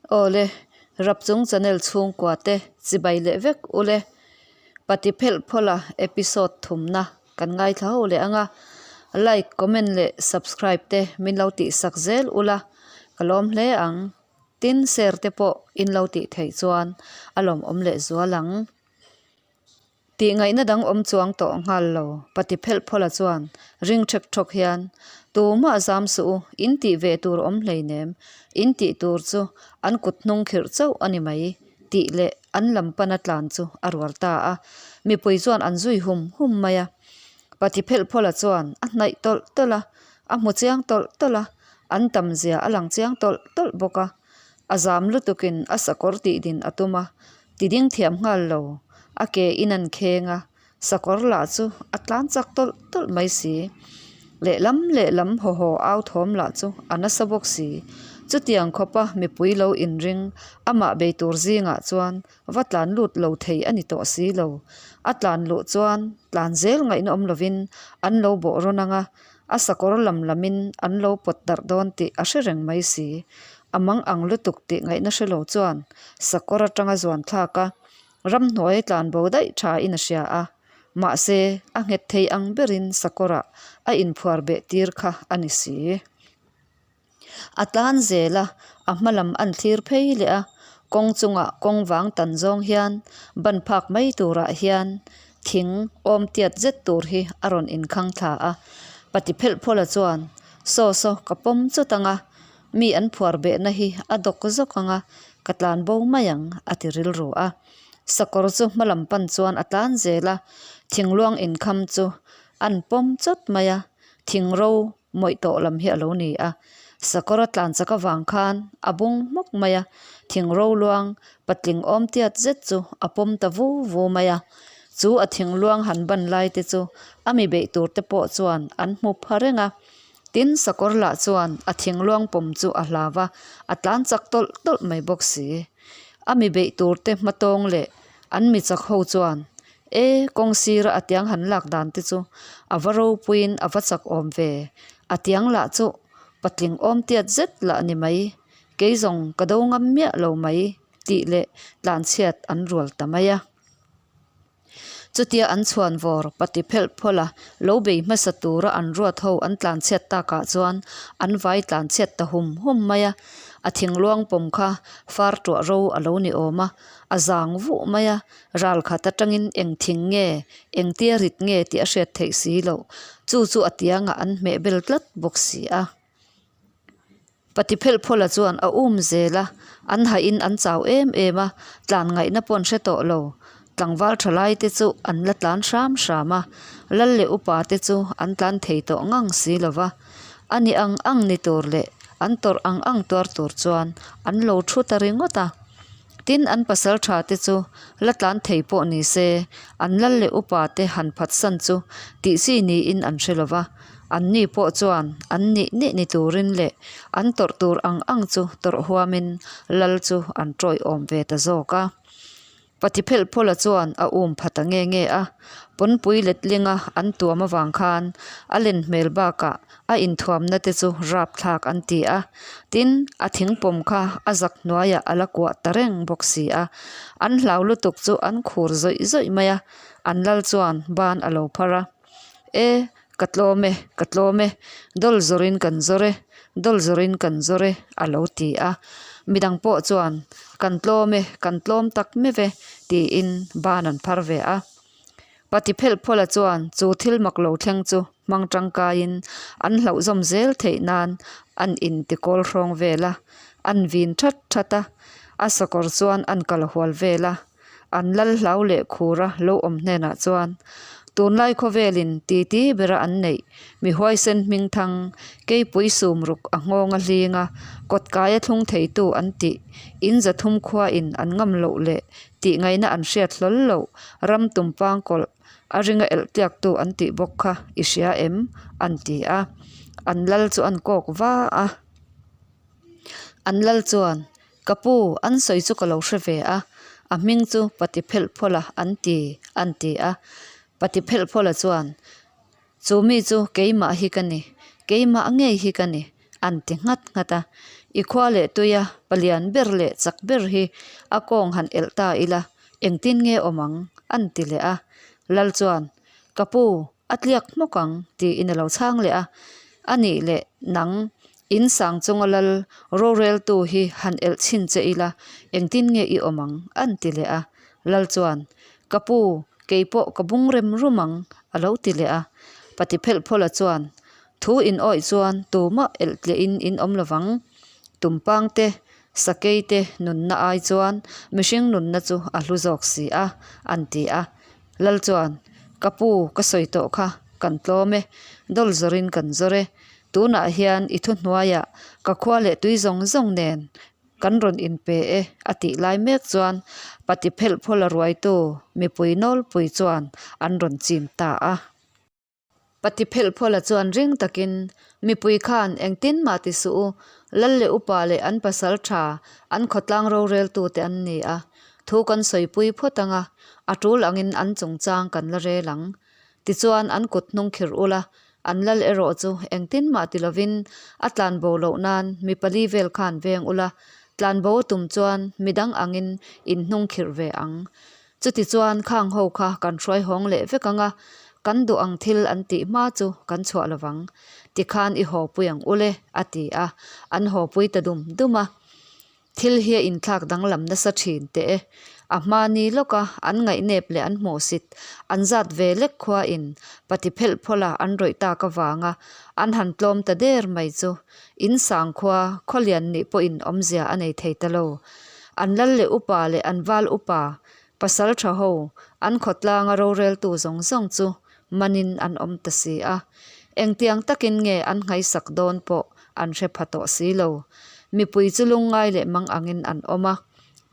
Awle, Rapchung channel chhungkua te chibai leh vek ule. Pati phelh phawlh a episode thumna kan ngaithla ho leh ang a. Like, comment leh subscribe te min lo tihsak zel ula ka lawm hle ang. Tin, share te pawh in lo tih theih chuan a lawmawm leh zual ang. Tih ngaihna dang awm chuang tawh nghal lo, Pati phelh phawlh a chuan ring ṭhek ṭhawk hian, Tumah zam suh u, in tih ve tur awm hleinem, in tih tur chu an kut hnung khirh chauh a ni mai, tih leh an lam pana tlan chu a rual ta a. Mipui chuan an zui hum hum mai a. Pati phelh phawlh a chuan a hnaih tawlh tawlh a, a hmu chiang tawlh tawlh a, an tam zia a lang chiang tawlh tawlh bawk a. A zam lutukin a sakawr tih din a tum a, Ti ding thiam nghal lo, a ke in an kheng a, sakawr lah chu a tlan chak tawlh tawlh mai si. Lehlam lehlam haw haw au thawm lah chu a nasa bawk si. Chutiang khawpa mipui lo inring amah bei tur zingah chuan va tlan lut lo thei a ni tawh si lo. A tlan luh chuan tlan zel ngaihna awm lovin an lo bawh rawn ang a, a sakawr lam lamin an lo pawt darh dawn tih a hre reng mai si. A mang ang lutuk tih ngaihna hre lo chuan sakawr atanga zuan thlak a, ramhnuai tlan bo daih tha in a hria a, mahse a nghet thei ang berin sakawrah a inphuar beh tir kha a ni si. A tlan zel a, a hma lam an thlir phei leh a, kawng chungah kawng vang tan zawng hian ban phak mai turah hian thing awm tiat zet tur hi a rawn inkhang thla a. Pati phelh phawla chuan, Saw saw ka pawm chawt ang a, mi an phuar behna hi a dawk zawk ang a, ka tlan bo mai ang a ti rilru a. Sakawr chu hma lam pan chuan a tlan zel a, thingluang inkham chu an pawm chawt mai a, thing ro mawih tawh lam hi a lo ni a. Sakawr a tlan chak avang khan a bung hmawk mai a, thing ro luang patling awm tiat zet chu a pawm ta vu vu mai a. Chu a thing luang han ban lai te chu a mi beih tur te pawh chuan an hmu pha reng a. Tin, sakawr lah chuan a thing luang pawm chu a hlau a, a tlan chak tawlh tawlh mai bawk si. A mi beih tur te hmatawng leh an mi chak ho chuan E, kawng sira a tiang han lak dan te chu a va ropuiin a va chak awm ve. A tiang lah chu patling awm tiat zet lah ni mai. Kei zawng ka do ngam miah lo mai tih leh tlanchhiat an rual ta mai a. Chutia an chhuan vawr pati phelh phawlh a, lo bei hmasa tura an ruat ho an tlanchhiat takah chuan an vai tlanchhiat ta hum hum mai a. A thingluang pawm kha far tuah ro a lo ni awm a, a zang vuh mai a. Ral khat atangin eng thing nge, eng tia rit nge tih a hriat theih si loh. Chu chu a tiangah an hmeh bel tlat bawk si a. Pati phelh phawlh a chuan a um zel a, an hahin an chau em em a, tlan ngaihna pawh an hre tawh lo. Tlangval tha lai te chu an la tlan hram hram a, lal leh upa te chu an tlan thei tawh ngang si lo va. A ni ang ang ni tur leh an tawrh ang ang tuar tur chuan an lo thu ta ringawt a. Tin, an pasal tha te chu la tlan thei pawh ni se, an lal leh upa te han phatsan chu tih chi niin an hre lo va. Anni pawh chuan an nih nih ni turin leh an tawrh tur ang ang chu tawrh huamin lal chu an tawiawm ve ta zawk a. Pati phelh phawlha chuan a um pha ta nge nge a, pawnpui letlinga an tuam avang khan a len hmel bakah a inthuamna te chu rapthlak an ti a. Tin, a thingpawm kha a zak hnuaiah a la kuah ta reng bawk si a. An hlau lutuk chu an khur zawih zawih mai a, an lal chuan ban a lo phar a. E, ka tlawm e, ka tlawm e, dawl zawrin kan zawr e, dawl zawrin kan zawr e, a lo ti a. Midang pawh chuan, Kan tlawm e, kan tlawm tak meuh e, tiin ban an phar ve a. Pati phelh phawlha chuan chu thil mak lo thleng chu hmang tangkaiin an hlauhzawm zel theih nan an inti kawl hrawng vel a, an vin that that a, a sakawr chuan an kal hual vel a. An lal hlau leh khura lo awm hnenah chuan, Tunlai khawvelin titi bera an neih, mi huaisen hming thang, keipui sum ruk a nghawng a hling a, kawtkaia thlung theitu an tih, in zathum khuain an ngam loh leh tih ngaihna an hriat hlawl loh, ram tumpang kawlh a ringa elh tiaktu an tih bawk kha i hria em? an ti a. An lal chu an kawk va a. An lal chuan, Ka pu, an sawi chu ka lo hre ve a, a hming chu Pati phelh phawlha an ti, an ti a. Pati phelh phawlha chuan, Chu mi chu keimah hi ka ni, keimah ngei hi ka ni, an ti nghat nghat a. I khua leh tuia palian ber leh chak ber hi a kawng han elh ta ila engtin nge awm ang? an ti leh a. Lal chuan, Ka pu, a tliak hmawk ang, tiin a lo chhang leh a. A nih leh nang, in sang chunga lal roreltu hi han elh chhin che ila engtin nge i awm ang? an ti leh a. Lal chuan, Ka pu, kei pawh ka bung rem rum ang, a lo ti leh a. Pati phelhphawla chuan, Thu in awih chuan tumah elh tliahin in awm lovang. Tumpang te, sakei te nunna ai chuan mihring nunna chu a hlu zawk si a, an ti a. Lal chuan, Ka pu, ka sawi tawh kha, kan tlawm e, dawl zawrin kan zawr e. Tunah hian i thuhnuaiah ka khua leh tui zawng zawng nen Kan rawn inpe e a tih lai mek chuan pati phelh phawla ruaitu mipui nawlpui chuan an rawn chim ta a. Pati phelh phawla chuan ring takin, Mipui khan engtin mah ti suh u, lal leh upa leh an pasal tha, an khawtlang roreltute an ni a, thu kan sawipui phawt ang a, a tul angin an chungchang kan la rel ang. Tichuan an kut hnung khirh ula, an lal erawh chu engtin mah ti lovin a tlanbo loh nan mi pali vel khan veng ula, tlanbo tum chuan midang angin in hnung khirh ve ang. Chutichuan khang ho kha kan hruai hawng leh vek ang a, kan duh ang thil an tih hma chu kan chhuah lovang. Tikhan i haw pui ang ule, a ti a, an haw pui ta dum dum a. Thil hi a inthlak danglam nasa thin teh e. A hmani lawka an ngaihnep leh an hmuhsit an zat ve lek khuain pati phelh phawla an rawih tak avanga an han tlawm ta der mai chu in sangkhua khawlian nih pawhin awmzia a nei thei ta lo. An lal leh upa leh an val upa pasal tha ho an khawtlanga roreltu zawng zawng chu manin an awm ta si a. Engtiang takin nge an nghaisak dawn pawh an hre pha tawh si lo. Mipui chu lungngai leh mang angin an awm a,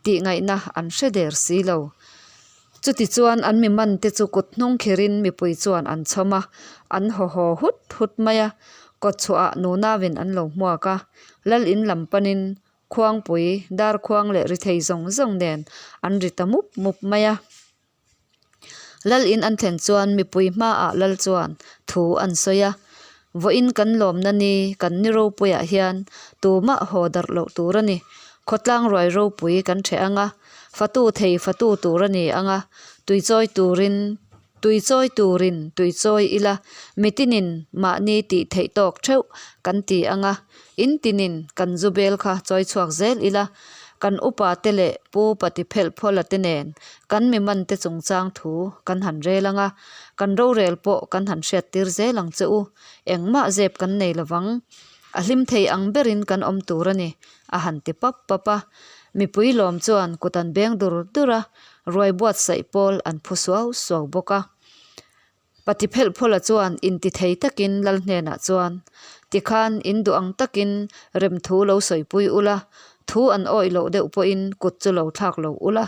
tihngaihna an hre der si lo. Chutichuan an mi man te chu kut hnung khirin mipui chuan an chhawm a, an haw haw hut hut mai a. Kawtchhuahah nunauin an lo hmuak a, lal in lam panin khuangpui, darkhuang leh rithei zawng zawng nen an ri ta mup mup mai a. Lal in an thlen chuan mipui hmaah lal chuan thu an sawi a, Vawiin kan lawmna ni kan ni ropuiah hian tumah haw darh loh tur a ni. Khawtlang ruai ropui kan ṭheh ang a, fatu thei fatu tur a ni ang a, tuichawi turin tuichawi turin tuichawi ila, mitinin mahni tih theih tawk ṭheuh kan ti ang a, In tinin kan zu bel kha chawi chhuak zel ila, kan upa te leh pu pati phelh phawla te nen kan mi man te chungchang thu kan han rel ang a, kan rorel pawh kan han hriat tir zel ang che u, engmah zep kan nei lovang. A hlim thei ang berin kan awm tur a ni, a han ti pap pap a. Mipui lawm chuan kut an beng dur dur a, ruai buatsaih pawl an phu suau suau bawk a. Pati phelhphawla chuan intithei takin lal hnenah chuan, Tikhan in duh ang takin remthu lo sawipui ula, thu an awih loh deuh pawhin kut chu lo thlak lo ula.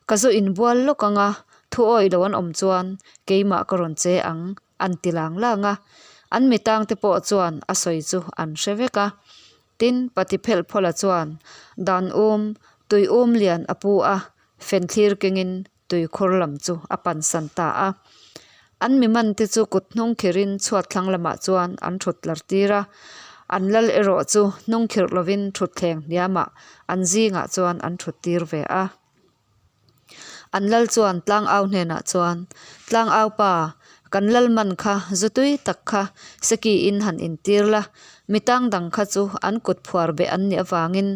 Ka zu inbual lawk anga thu awih lo an awm chuan keimah ka rawn che ang, an ti lang lang a. An mitangte pawh chuan a sawi chu an hre vek a. Tin, Pati phelhphawla chuan dan um, tui um lian a pu a, fenthlir kengin tuikhur lam chu a pansan ta a. An mi man te chu kut hnung khirin chhuat thlang lamah chuan an thut tlar tir a, an lal erawh chu hnung khirh lovin thutthleng hniamah an zingah chuan an thut tir ve a. An lal chuan tlangau hnenah chuan, Tlangau pa, kan lal man kha zu tui tak kha seki in han intir la, mi tang dang kha chu an kut phuar beh an nih avangin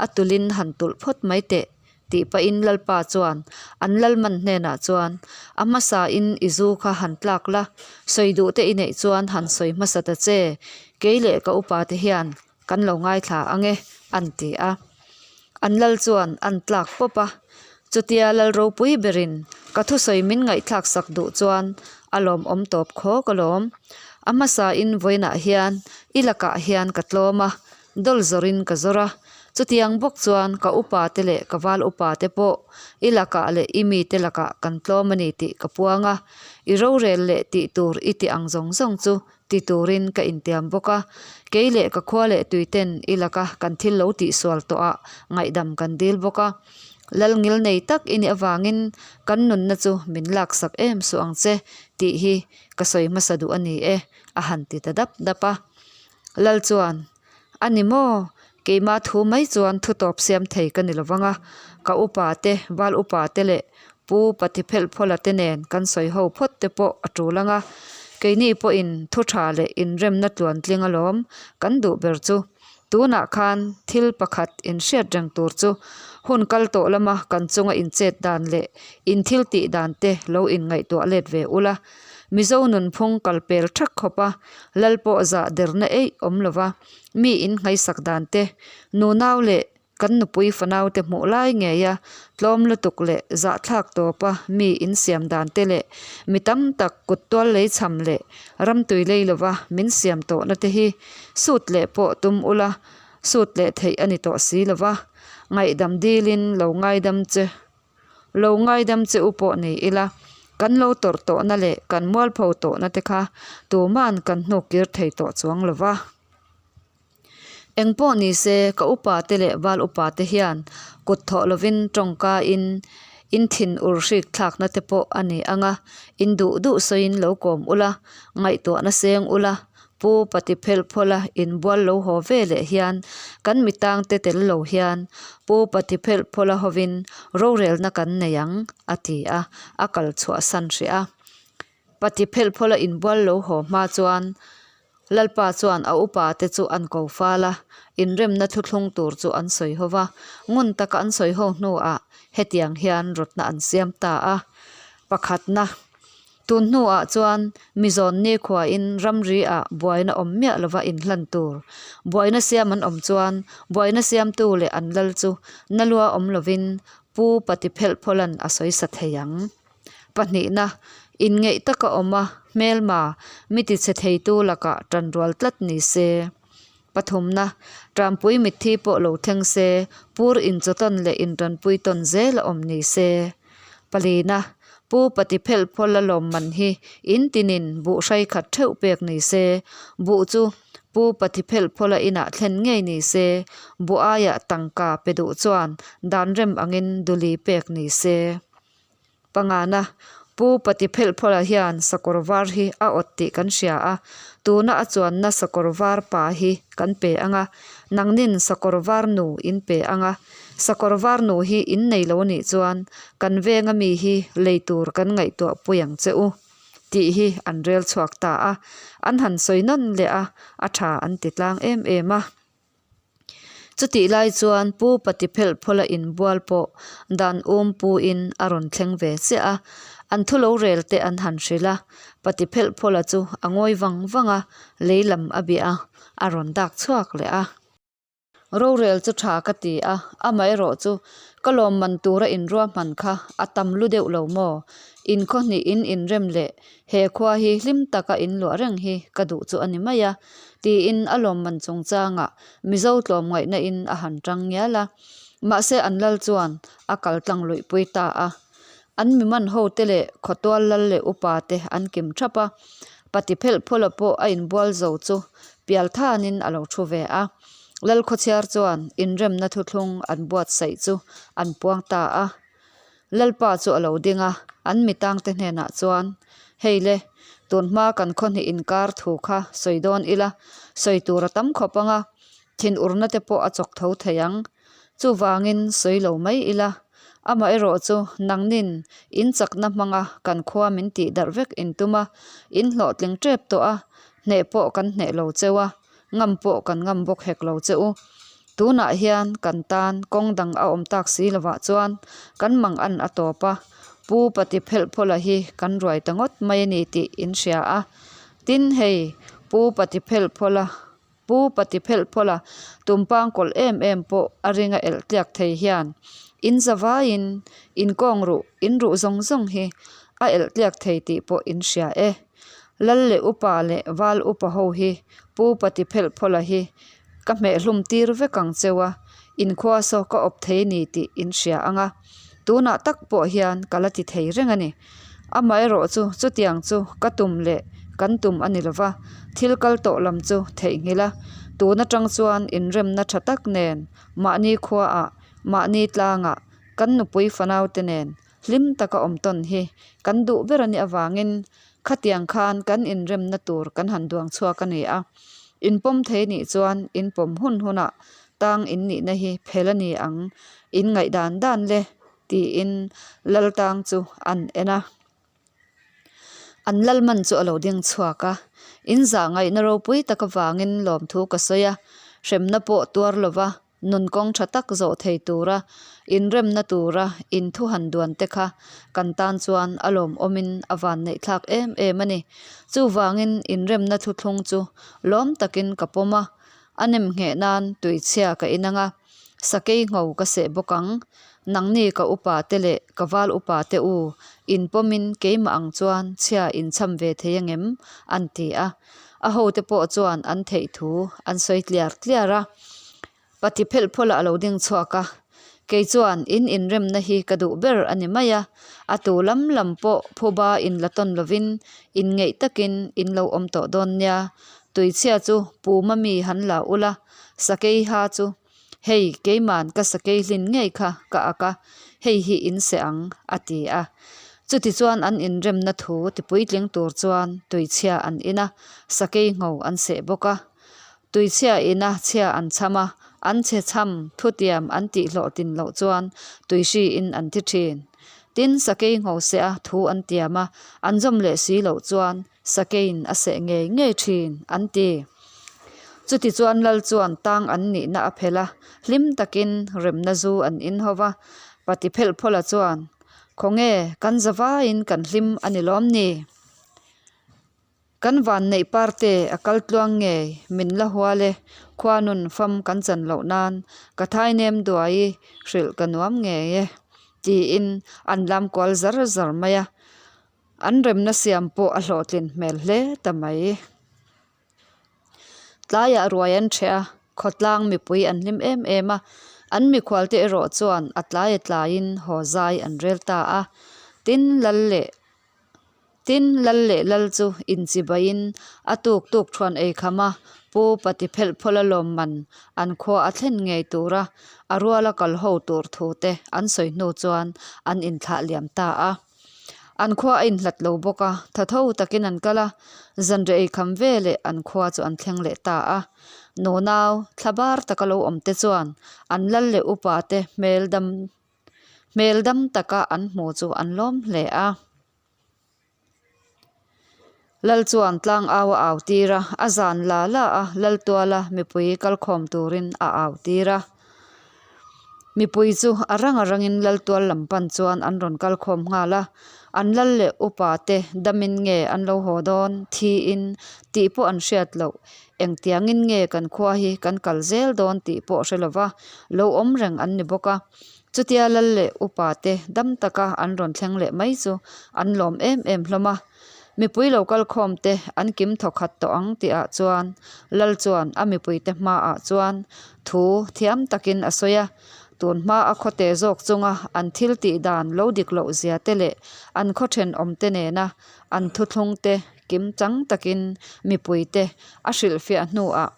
a tulin han tulh phawt mai teh Tih pahin Lalpa chuan an Lalman hnenah chuan, A hmasain i zu kha han tlak la, sawi duh te i neih chuan han sawi hmasa ta che, kei leh ka upa te hian kan lo ngaithla ang e, an ti a. An Lal chuan an tlak pawp a. Chutia Lal ropui berin ka thusawi min ngaihthlak sak duh chuan a lawmawm tawp khawk alawm. A hmasain vawiinah hian i lakah hian ka tlawm a, Dawl zawrin ka zawr a, chutiang bawk chuan ka upa te leh ka val upa te pawh i lakah leh i mite lakah kan tlawm a ni tih ka puang a, i rorel leh tih tur i tih ang zawng zawng chu ti turin ka intiam bawk a, kei leh ka khua leh tuiten i laka kan thil lo tihsual tawhah ngaihdam kan dil bawk a, lal ngil nei tak i nih avangin kan nunna chu min laksak em suh ang che tih hi ka sawi hmasa duh a ni e, a han ti ta dap dap a. Lal chuan, A ni maw? Keimah thu mai chuan thu tawp siam thei ka ni lovang a, ka upa te, val upa te leh Pu Patiphelhphawla te nen kan sawi ho phawt te pawh a tul ang a, keini pawhin thu tha leh inremna tluantling alawm kan duh ber chu. Tunah khan thil pakhat inhriat reng tur chu hun kal tawh lama kan chunga inchet dan leh inthil tih dan te lo inngaihtuah let ve ula. Mizo nunphung kalpel thak khawp a, lal pawh zah derna eih awm lova mi inngaisak dan te, nunau leh Kan nupui fanaute hmuh lai ngeia tlawm lutuk leh zahthlak tawpa mi insiam dan te leh mi tam tak kut tual lei chham leh ramtui lei lova min siam tawhna te hi sut leh pawh tum ula sut leh theih a ni tawh si lova, ngaihdam dilin lo ngaidam che lo ngaidam che u pawh ni ila kan lo tawrh tawhna leh kan mualpho tawhna te kha tuman kan hnuk kir thei tawh chuang lova. Eng pawh ni se, ka upa te leh val upa te hian kut thawh lovin tawngka in in thin ur hrik thlakna te pawh a ni ang a, in duh duh sawiin lo kawm ula, ngaihtuahna seng ula, Pu Pati Phelhphawla inbual lo haw ve leh hian kan mitang te tel lo hian Pu Pati Phelhphawla hovin rorelna kan nei ang, a ti a, a kal chhuahsan hrih a. Pati Phelhphawla inbual lo haw hma chuan Lalpa chuan a upa te chu an ko fal a, inremna thuthlung tur chu an sawi ho va, ngun taka an sawi ho hnuah hetiang hian rawtna an siam ta a. Pakhatna, tun hnuah chuan mizawn nikhuain ramri ah buaina awm miah lova inhlan tur. Buaina siam an awm chuan buaina siamtu leh an lal chu nalua awm lovin Pu Patiphelhphawla'n a sawi sa thei ang. Pahnihna, inngeih taka awm a, hmelma, mi tichhe theitu lakah tanrual tlat ni se. Pathumna, tanpui mitthi pawh lo thleng se, pur inchawtawn leh intanpui tawn zel a awm ni se. Palina, Pu Pati phelhphawlh a lawmman hi in tinin buh hrai khat theuh pek ni se, buh chu Pu Pati phelhphawlh a inah thlen ngei ni se, buh aiah tangka pe duh chuan dan rem angin duli pek ni se. Pangana, Pu Pati Phelhphawla hian sakawr var hi a awt tih kan hria a, tuna a chuanna sakawr var pa hi kan pe ang a, nangnin sakawr var nu in pe ang a, sakawr var nu hi in nei lo nih chuan kan venga mi hi lei tur kan ngaihtuah pui ang che u tih hi an rel chhuak ta a, an han sawi nawn leh a, a tha an ti tlang em em a. Chutih lai chuan Pu Patiphelhphawla inbual pawh dan um puin a rawn thleng ve chiah a, an thu lo rel te an han hrilh a, Patiphelhphawla chu a ngawi vang vang a, lei lam a bia a, a rawn dak chhuak leh a. Rorel chu tha ka ti a, amaherawh chu ka lawmman tura inruahman kha a tam lu deuh lo maw? Inkhawhnih in inrem leh He khua hi hlim taka in luah reng hi ka duh chu a ni mai a, tiin a lawmman chungchangah Mizo tlawmngaihna in a han tang ngial a. Mahse an lal chuan a kal tlang luihpui ta a. An mi man ho te leh khawtual lal leh upa te an kim thap a. Pati phelhphawla pawh a inbual zo chu pial thanin a lo thu ve a. Lal khawchhiar chuan inremna thuthlung an buatsaih chu an puang ta a. Lalpa chu a lo ding a, an mitangte hnenah chuan, Hei le, tun hma kan khawhnih inkar thu kha sawi dawn ila, sawi tur a tam khawp ang a, thinurna te pawh a chawk tho thei ang. Chuvangin sawi lo mai ila, amaherawh chu nangnin in chakna hmanga kan khua min tih darh vek in tum a, in hlawhtling tep tawh a, hneh pawh kan hneh lo cheu a, ngam pawh kan ngam bawk hek lo che u. Tunah hian kan tan kawng dang a awm tak si lovah chuan kan mang an a tawp a, Pu Pati Phelhphawla hi kan ruai ta ngawt mai a ni tih in hria a. Tin hei, Pu Pati Phelhphawla, Pu Pati Phelhphawla tumpang kawlh em em pawh a ringa elh tliak thei hian in zavaiin in kawng ruh, in ruh zawng zawng hi a elh tliak thei tih pawh in hria e. Lal leh upa leh val upa ho hi Pu Pati Phelhphawla hi ka hmehhlum tir vek ang cheu a, inkhua saw ka awp thei ni tih in hria ang a, tunah tak pawh hian ka la ti thei reng a ni. Amaherawh chu chutiang chu ka tum leh kan tum a ni lo va, thil kal tawh lam chu theihnghilh a, tun atang chuan inremna tha tak nen mahni khuaah, mahni tlangah kan nupui fanaute nen Hlim taka awm tawn hi kan duh ber a nih avangin khatiang khan kan inremna tur kan han duang chhuak a ni a. Inpawm thei nih chuan inpawm hun hunah tang in nihna hi phel a ni ang, in ngaih dan dan le, tiin lal tang chu an en a. An lal man chu a lo ding chhuak a, in zah ngaihna ropui tak avangin lawmthu ka sawi a, hremna pawh tuar lova Nun kawng tha tak zawh thei tura inremna tura inthu han duan te kha kan tan chuan a lawmawmin a vanneih thlak em em a ni. Chuvangin inremna thuthlung chu lawm takin ka pawm a, a nem ngheh nan tuichhia ka inang a, sakei ngho ka seh bawk ang. Nangni ka upa te leh ka val upa te u inpawmin keimah ang chuan chhia inchham ve thei angem? an ti a. A hote pawh chuan an theih thu an sawi tliar tliar a, pati phelh phawlah a lo ding chhuak a, kei chuan in inremna hi ka duh ber a ni mai a, a tu lam lam pawh phuba in la tawn lovin inngeih takin in lo awm tawh dawn nia, tuichhia chu puma mi han la ula, sakei ha chu hei keiman ka sakei hlin ngei kha ka ak a, hei hi in seh ang, a ti a. Chutichuan an inremna thu tipuitling tur chuan tuichhia an in a, sakei ngho an seh bawk a. Tuichhia ina chhia an chham a, an chhe chham thutiam an tih hlawhtlin loh chuan tuihri in an thi thin. Tin, sakei ngho seh a thu an tiam a, an zawm leh si loh chuan Sakeiin a seh ngei ngei thin, an ti. Chutichuan Lal chuan tang an nihna a phelh a, hlim takin remna zu an in ho va. Pati phelh phawla chuan, Khawnge, kan zavaiin kan hlim a ni lawm ni? Kan vanneih parte a kal tluang ngei, min la hual e, khua nun fam kan chan loh nan ka thainem duai i hrilh ka nuam ngei e, tiin an lam kual zar zar mai a. An remna siam pawh a hlawhtlin hmel hle ta mai. Tlaiah ruai an ṭheh a, khawtlang mipui an hlim em em a, an mikhualte erawh chuan a tlai a tlaiin haw zai an rel ta a. Tin, lal leh Tin, lal leh lal chu inchibaiin a tuk tuk thuan ei kham a, Pu Pati phelh phawlh a lawmman an khua a thlen ngei tura a ruala kal ho tur thu te an sawi hnu chuan an inthlah liam ta a. An khua a inhlat lo bawk a, tha tho takin an kal a, zanriah ei kham ve leh an khua chu an thleng leh ta a. Nunau, thla bar taka lo awm te chuan an lal leh upa te hmel dam hmel dam taka an hmu chu an lawm hle a. Lal chuan tlang au a au tir a, a zan la la a, lal tuala mipui kalkhawm turin a au tir a. Mipui chu a rang a rangin lal tual lam pan chuan an rawn kalkhawm nghal a, an lal leh upa te damin nge an lo haw dawn thiin tih pawh an hriat loh, engtiangin nge kan khua hi kan kal zel dawn tih pawh hre lova lo awm reng an ni bawk a. Chutia lal leh upa te dam taka an rawn thleng leh mai chu an lawm em em hlawm a. Mipui lo kal khawm te an kim thawkhat tawh ang tih ah chuan lal chuan a mipui te hma ah chuan thu thiam takin a sawi a. Tun hma a khawte zawk chunga an thil tih dan lo dik loh zia te leh an khaw thenawm te nena an thuthlung te kim chang takin mipui te a hrilhfiah hnu ah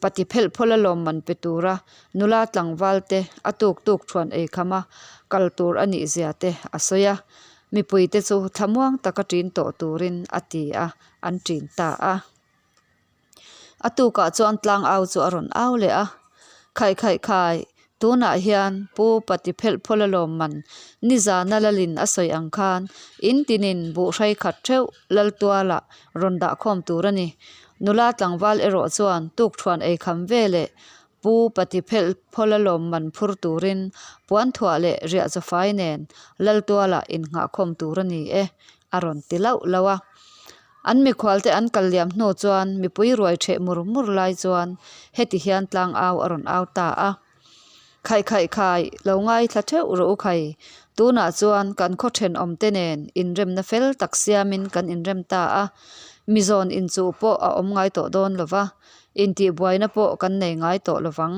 Pati phelh phawlh a lawmman pe tura nula tlangval te a tuk tuk thuan ei kham a, kal tur a nih zia te a sawi a. Mipui te chu thlamuang taka ṭin tawh turin a ti a, an ṭin ta a. A tukah chuan tlang au chu a rawn au leh a, Khaih khaih khai, tunah hian Pu Pati phelh phawlh a lawmman nizana lalin a sawi ang khan in tinin buhhrai khat theuh Laltualah rawn dah khawm tur a ni. Nula tlangval erawh chuan tukthuan ei kham ve leh Pu Pati phelh phawlh a lawmman phur turin puanthuah leh riah chawfai nen Laltualah innghahkhawm tur a ni e, a rawn ti lauh lauh a. An mikhualte an kal liam hnu chuan mipui ruai ṭheh mur mur lai chuan heti hian tlang au a rawn au ta a. Khaih khaih khai, lo ngaithla theuh rawh u khai. Tunah chuan kan khaw thenawmte nen inremna fel tak siamin kan inrem ta a, mizawn inchuh pawh a awm ngai tawh dawn lo va, intihbuaina pawh kan nei ngai tawh lo vang.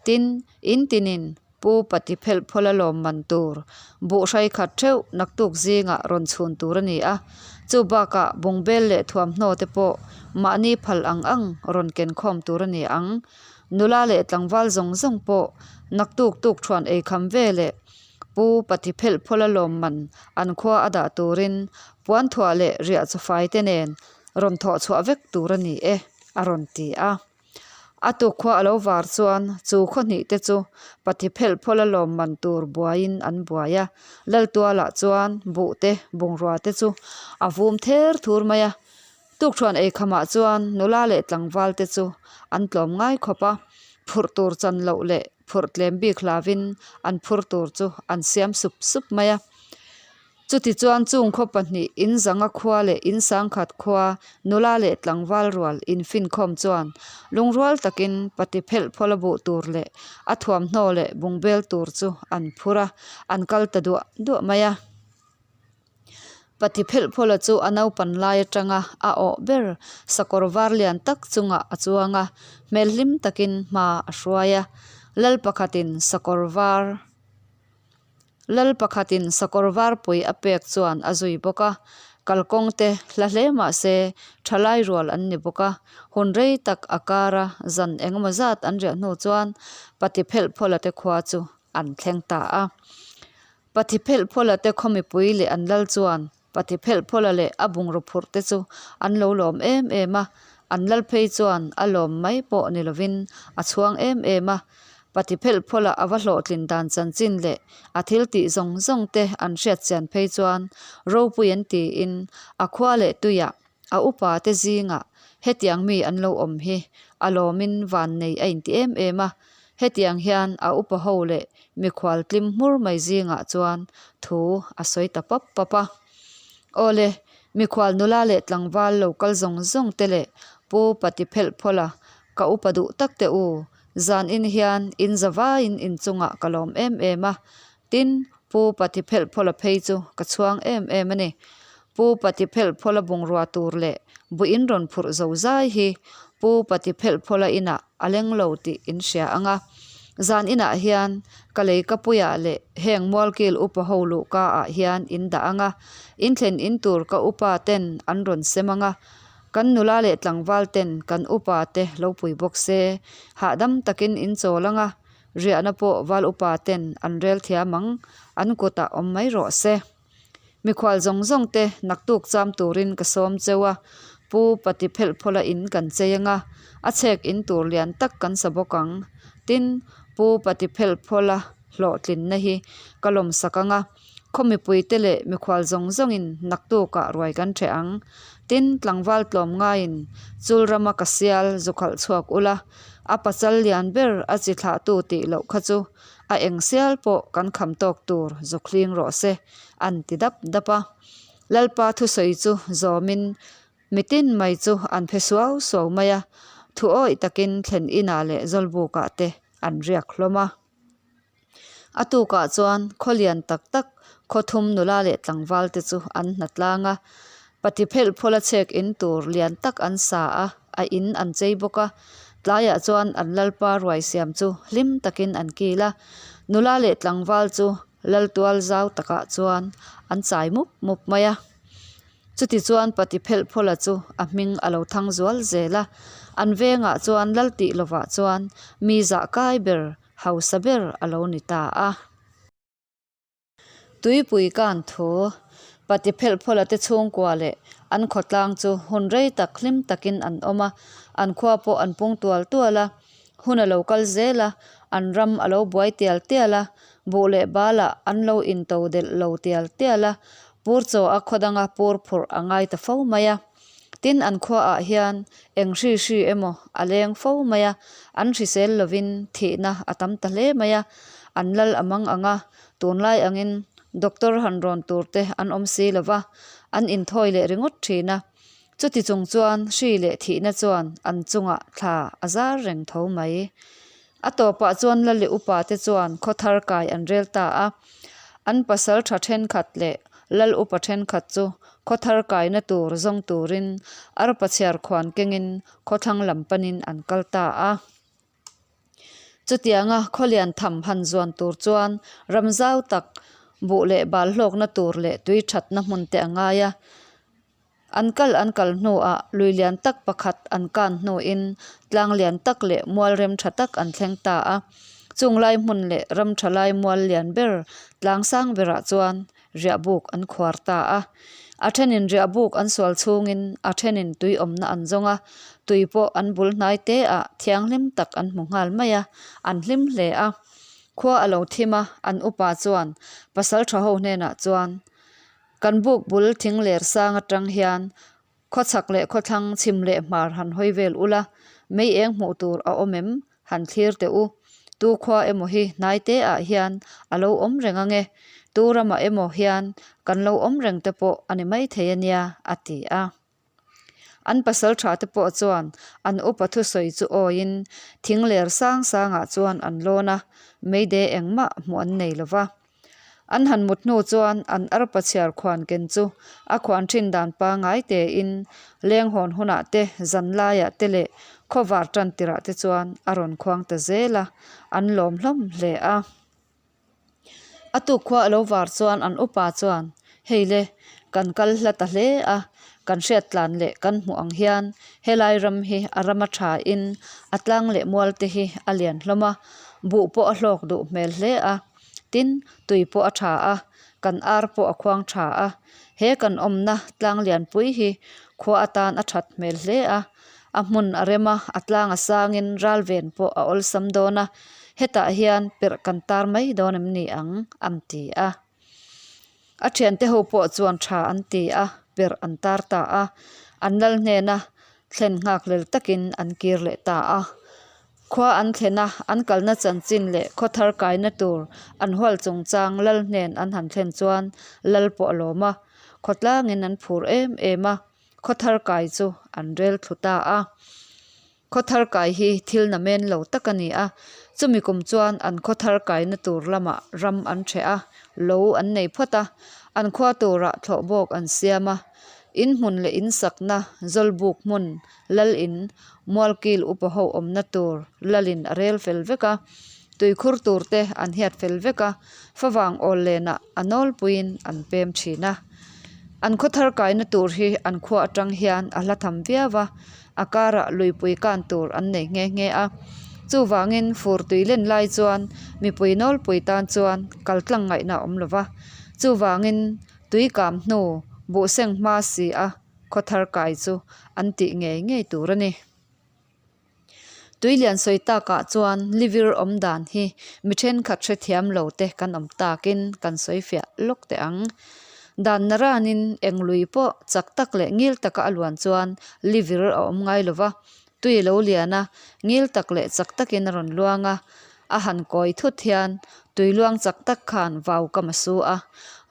Tin, in tinin Pu Pati phelh phawlh a lawmman tur buhhrai khat theuh naktuk zingah rawn chhun tur a ni a, chu bakah bungbel leh thuamhnaw te pawh mahni phal ang ang rawn ken khawm tur a ni ang. Nula leh tlangval zawng zawng pawh naktuk tuk thuan ei kham ve leh Pu Pati phelh phawlh a lawmman an khua a dah turin puanthuah leh riah chawfai te nen rawn thawh chhuah vek tur a ni e, a rawn ti a. A tukkhua a lo var chuan chu khaw hnih te chu pati phelh phawlh a lawmman tur buaiin an buai a. Laltualah chuan buh te bungrua te chu a vum ther thur mai a. Tukṭhuan eikhamah chuan nula leh tlangval te chu an tlawm ngai khawp a, phurh tur chan loh leh phurh tlem bik hlavin an phur tur chu an siam sup sup mai a. Chutichuan chung khaw pahnih in zanga khua leh in sangkhat khua nula leh tlangval rual infinkhawm chuan lungrual takin pati phelh phawlh a buh tur leh a thuamhnaw leh bungbel tur chu an phur a, an kal ta duah duah mai a. Pati phelh phawlha chu a naupan lai atanga a awh ber sakawr var lian tak chungah a chuang a, hmel hlim takin hma a hruai a. Lal pakhatin sakawr var Lal pakhatin sakawr var pui a pek chuan a zui bawk a, kalkawng te hla hle mah se thalai rual an ni bawk a, hun rei tak a kar a zan engemaw zat an riah hnu chuan Pati phelh phawlha te khua chu an thleng ta a. Pathi phelh phawlha te khaw mipui leh an lal chuan Pathi phelh phawlha leh a bungraw phurh te chu an lo lawm em em a, an lal phei chuan a lawm mai pawh ni lovin a chhuang em em a. Pathi phelh phawlha a va hlawhtlin dan chanchin leh a thil tih zawng zawng te an hriat chian phei chuan ropui an tiin a khua leh tuiah A upa te zingah hetiang mi an lo awm hi a lawmin vannei a inti em em a, hetiang hian a upa ho leh mikhual tlim hmur mai zingah chuan thu a sawi ta pap pap a. Awle, mikhual nula leh tlangval lo kal zawng zawng te leh Pu Pati phelh phawlh a, ka upa duh tak te u, zan in hian in za vaiin inchungah ka lawm em em a, Tin, Pu Pati phelh phawlh a phei chu ka chhuang em em a ni. Pu Pati phelh phawlh a bungrua tur leh buin rawn phurh zo zai hi Pu Pati phelh phawlh a inah a leng lo tih in hria ang a. Zan inah hian ka lei ka puiah leh heng mualkil upa ho luhka ah hian in dah ang a, in thlen in tur ka upa ten an rawn sem ang a, kan nula leh tlangval ten kan upa te lo pui bawk se, hahdam takin in chawl ang a, Riahna pawh val upa ten an rel thiam ang, an kutah awm mai rawh se. Mikhual zawng zawng te naktuk cham turin ka sawm cheu a, Pu Pati phelh phawlha in kan chei anga, a chhek in tur lian tak kan sa bawk ang. Tin, Pu Pati phelh phawlha hlawhtlinna hi ka lawmsak anga, khaw mipuite leh mikhual zawng zawngin naktukah ruai kan ṭheh ang. Tin, tlangval tlawm ngaiin chul rama ka sial zu khalh chhuak ula, a pachal lian ber a chi thlahtu tih loh kha chu a eng sial pawh kan kham tawk tur zu hling rawh se, an ti dap dap a. Lalpa thusawi chu zawmin mitin mai chu an phe suau suau mai a, thu awih takin thlen inah leh zawlbukah te an riak hlawm a. A tukah chuan khaw lian tak tak khaw thum nula leh tlangval te chu an hna tlang a, pati phelh phawlh a chhek in tur lian tak an sa a, a in an chei bawk a. Tlaiah chuan an lalpa ruai siam chu hlim takin an kil a, nula leh tlangval chu laltual zau takah chuan an chai mup mup mai a. Chutichuan Pati phelh phawlha chu a hming a lo thang zual zel a, an vengah chuan lal tih lovah chuan mi zah kai ber hausa ber a lo ni ta a. Tuipui kan thu Pati phelh phawlha te chhungkua leh an khawtlang chu hun rei tak hlim takin an awm a, an khua pawh an pung tual tual a, hun a lo kal zel a, an ram a lo buai tial tial a, buh leh balah an lo into delh lo tial tial a, pur chaw a khaw danga pur phurh a ngai ta fo mai a. Tin, an khuaah hian eng hri hri emaw a leng fo mai a, an hrisel lovin thihna a tam ta hle mai a, an lal a mang ang a, tunlai angin doctor han rawn tur te an awm si lo va, an inthawi leh ringawt thin a. Chuti chung chuan hri leh thihna chuan an chungah thla a zar reng tho mai. A tawpah chuan lal leh upa te chuan khaw thar kai an rel ta a, an pasal tha thenkhat leh lal upa thenkhat chu khaw thar kaina tur zawng turin arpa chhiar khuan kengin khawthlang lam panin an kal ta a. Chutianga khaw lian tham han zuan tur chuan ram zau tak buh leh bal hlawkna tur leh tui thatna hmun te a ngai a. An kal an kal hnuah lui lian tak pakhat an kan hnuin tlang lian tak leh mual rem tha tak an thleng ta a. Chung lai hmun leh ram tha lai mual lian ber tlang sang berah chuan riahbuk an khuar ta a. A thenin riahbuk an sual chhungin a thenin tui awmna an zawng a, tui pawh an bul hnai te ah thianghlim tak an hmu nghal mai a, an hlim hle a. Khua a lo thim a, an upa chuan pasal tha ho hnenah chuan, Kan buk bul thing ler sang atang hian Khawchhak leh khawthlang chhim leh hmar han hawi vel ula, mei eng hmuh tur a awm em? Han thlir teh u. Tu khua emaw hi hnai te ah hian a lo awm reng ange, tu ramah emaw hian kan lo awm reng te pawh a ni maithei a nia, a ti a. An pasal tha te pawh chuan an upa thusawi chu awiin thing ler sang sangah chuan an lawn a, meide engmah hmuh an nei lo va. An han mut hnu chuan an arpa chhiar khuan ken chu a khuan thin dan pangngai tein leng hawn hunah te, zan laiah te leh khawvar tan tirah te chuan a rawn khuang ta zel a, an lawm hlawm hle a. A tuk khua a lo var chuan an upa chuan, Hei le, kan kal hla ta hle a, kan hriat tlan leh kan hmuh ang hian helai ram hi a ram a thain a tlang leh mual te hi a lian hlawm a, buh pawh a hlawk duh hmel hle a. Tin, tui pawh a tha a, kan ar pawh a khuang tha a. He kan awmna tlang lianpui hi khua atan a that hmel hle a, a hmun a rem a, a tlang a sangin ral ven pawh a awlsam dawn a, hetah hian perh kan tar mai dawn em ni ang? an ti a. A thiante ho pawh chuan tha an ti a, perh an tar ta a, an lal hnena thlen nghakhlel takin an kir leh ta a. Khua an thlen a, an kalna chanchin leh khaw thar kaina tur an hual chungchang lal hnen an han thlen chuan lal pawh a lawm a, khawtlangin an phur em em a, khaw thar kai chu an rel thlu ta a. Khaw thar kai hi thil na men lo tak a ni a, chumi kum chuan an khaw thar kaina tur lamah ram an ṭheh a, lo an nei phawt a, an khua turah thlawh bawk an siam a, in hmun leh in sakna zawlbuk hmun lal in mualkil upa ho awmna tur lalin a rel fel vek a, tuikhur tur te an hiat fel vek a, favang awl lenah a nawlpuiin an pem thin a. An khaw thar kaina tur hi an khua atang hian a hla tham viau a, a karah luipui kan tur an nei nghe nghe a. Chuvangin fur tui len lai chuan mipui nawlpui tan chuan kal tlang ngaihna a awm lo va, chuvangin tui kam hnu buhseng hma si a khaw thar kai chu an tih ngei ngei tur a ni. Tui lian sawi takah chuan livir awm dan hi mi thenkhat hrethiam lo te kan awm takin kan sawi fiah lawk teh ang. Dan naranin eng lui pawh chak tak leh ngil taka a luan chuan livir a awm ngai lo va, tui a lo lian a, ngil tak leh chak takin a rawn luang a, a han kawi thut hian tui luang chak tak khan vaukam a su a,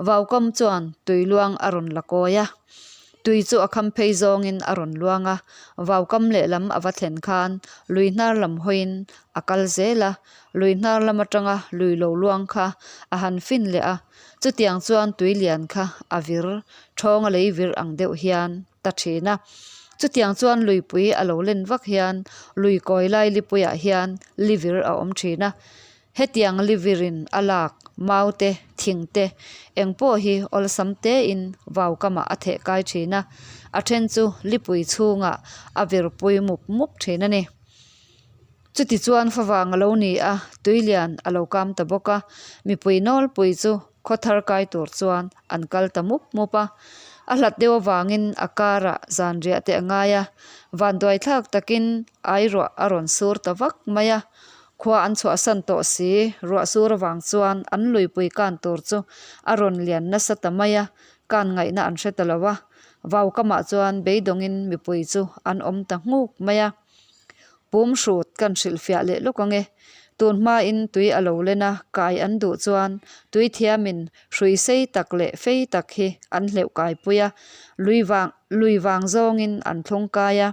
vaukam chuan tui luang a rawn la kawi a. Tui chu a kham phei zawngin a rawn luang a, vaukam lehlam a va thlen khan lui hnar lam hawiin a kal zel a, lui hnar lam atanga lui lo luang kha a han fin leh a, chutiang chuan tui lian kha a vir thawnga lei vir ang deuh hian ta thin a. Chutiang chuan luipui a lo len vak hian lui kawi lai lipuiah hian li vir a awm thin a, Hetiang livirin a lak, mau te, thing te, eng pawh hi awlsam tein vau kamah a theh kai thin a, a then chu lipui chhungah a virpui mup mup thin a ni. Chuti chuan favang a lo ni a, tuilian a lo kam ta bawk a, mipui nawlpui chu khaw thar kai tur chuan an kal ta mup mup a. A hlat deuh avangin a karah zanriah te a ngai a, vanduai thlak takin airuah a rawn sur ta vak mai a, Khua an chhuahsan tawh si, ruah sur avang chuan an luipui kan tur chu a rawn lian nasa ta mai a, kan ngaihna an hre ta lo a. Vau kamah chuan beidawngin mipui chu an awm ta nghuk mai a. Pum hrut kan hrilhfiah leh lawk ang e. Tun hmain tui a lo len a, kai an duh chuan tui thiamin hrui sei tak leh fei tak hi an hleuh kaipui a, lui vang lui vang zawngin an thlung kai a.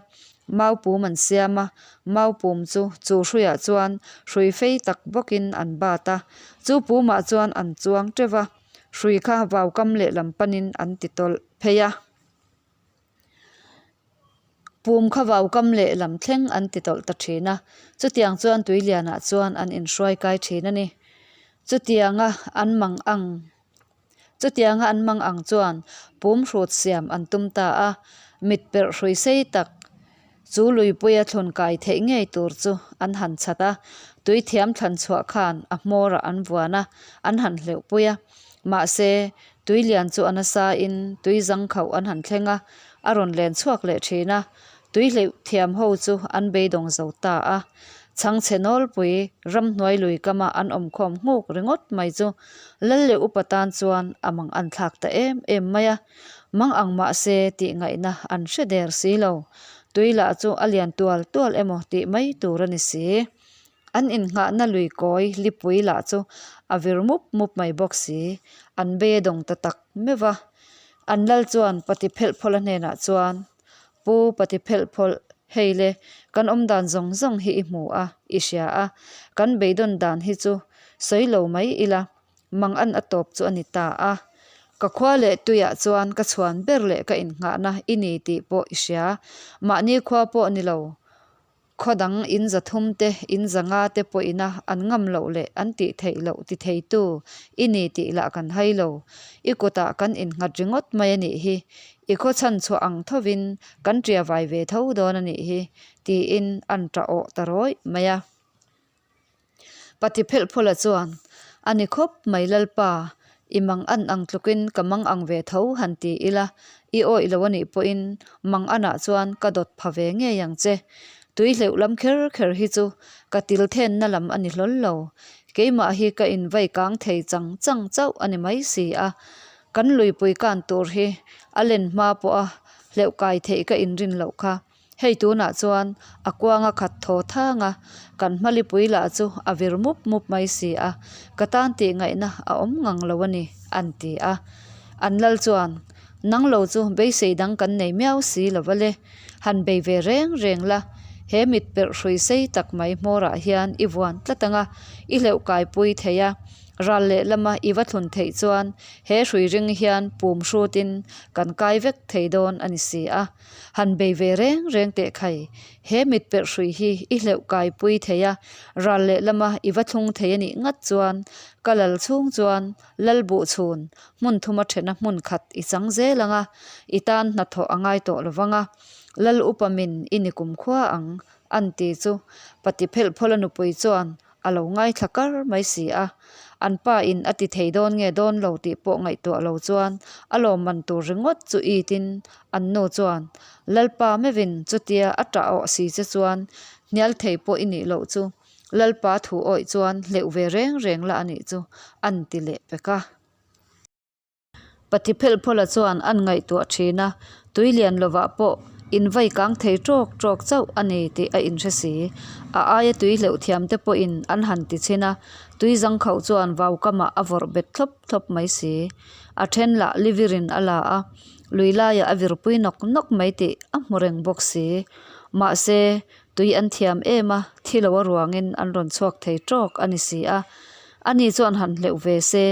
Mau pum an siam a, mau pum chu chu hruiah chuan hrui fei tak bawkin an bat a, chu pumah chuan an chuang teuh va, hrui kha vaukam lehlam panin an ti tawlh phei a. Pum kha vaukam lehlam thleng an ti tawlh ta thin a, chutiang chuan tuilianah chuan an inhruai kai thin a ni. Chutianga an mang ang. Chutianga an mang ang chuan pum hrut siam an tum ta a, mit perh hrui sei tak chu luipuia thlun kai theih ngei tur chu an han chhat a, tui thiam thlan chhuah khan a hmawrah an vuan a, an han hleuhpui a. Mahse, Tui lian chu a nasa in tui zang khauh an han thleng a, a rawn len chhuak leh thin a. Tui hleuh thiam ho chu an beidawng zo ta a. Chhangchhe nawlpui ramhnuai lui kama an awmkhawm nghuk ringawt mai chu Lal leh upa tan chuan a mang an thlak ta em em mai a. Mang ang mah se tih ngaihna an hre der si lo. Tui lah chu a lian tual tual emaw tih mai tur a ni si. An innghahna lui kawi lipui lah chu a vir mup mup mai bawk si. An bei a dawng ta tak meuh a. An lal chuan pati phelh phawlh a hnenah chuan, Pu pati phelh phawlh, hei le, kan awm dan zawng zawng hi i hmu a, i hria a. Kan beidawn dan hi chu sawi lo mai ila. Mang an a tawp chu a ni ta a. Ka khua leh tuiah chuan ka chhuan ber leh ka innghahna i ni tih pawh i hria. Mahni khua pawh ni lo. Khaw dang in zathum te, in zanga te pawhina an ngam loh leh an tih theih loh ti theitu i ni tih lah kan hai lo. I kutah kan innghat ringawt mai a nih hi. I khaw chhan chhuah ang thovin kan ṭia vai ve tho dawn a nih hi, tiin an ṭah awh ta rawih mai a. Pati phelhphawla chuan, A ni khawp mai Lalpa, i mang an ang tlukin ka mang ang ve tho han ti ila, i awih lo a nih pawhin mang anah chuan ka dawt pha ve ngei ang che. Tui hleuh lam kher kher hi chu ka til thenna lam a ni hlawl lo. Keimah hi ka invai kang thei chang chang chauh a ni mai si a. Kan luipui kan tur hi a len hma pawha hleuh kai theih ka inrin loh kha. Hei tunah chuan a kuanga khat thaw thang a, kan hmalipui lah chu a vir mup mup mai si a, ka tan tih ngaihna a awm ngang lo a ni, an ti a. An lal chuan, Nang lo chu beisei dang kan nei miau si lo va le, han bei ve reng reng la, he mit perh hrui sei tak mai hmawrah hian i vuan tlat ang a, i hleuh kaipui thei a, Ral lehlama i va thlun theih chuan he hrui ring hian pum hrutin kan kai vek thei dawn a ni si a. Han bei ve reng reng teh khai, he mit perh hrui hi i hleuh kai pui thei a, ral lehlama i va thlung thei a nih ngat chuan ka lal chhung chuan lal buh chhun hmun thuma thena hmun khat i chang zel ang a, i tan hnathawh a ngai tawh lovang a, lal upa min i ni kumkhua ang an ti chu pati phelh phawla nupui chuan A lo ngaithla kar mai si a, an pa in a ti thei dawn nge dawn lo tih pawh ngaihtuah lo chuan a lawmman tur ringawt chu it in an nu chuan Lalpa meuhin chutia a tah awh si che chuan hnial thei pawh i nih loh chu Lalpa thu awih chuan hleuh ve reng reng la a nih chu an ti leh pek a. Pati phelhphawla chuan an ngaihtuah thin a, tui lian lovah pawh invai kang thei tawk tawk chauh a ni tih a inhre si. A aia tui hleuh thiam te pawhin an han ti chhin a, tui zangkhauh chuan vau kamah a vawrh bet thlawp thlawp mai si. A then lah livirin a la a, lui laiah a virpui nawk nawk mai tih a hmu reng bawk si. Mahse, Tui an thiam em a, thi lo a ruangin an rawn chhuak thei tawk a ni si a. Ani chuan han hleuh ve se,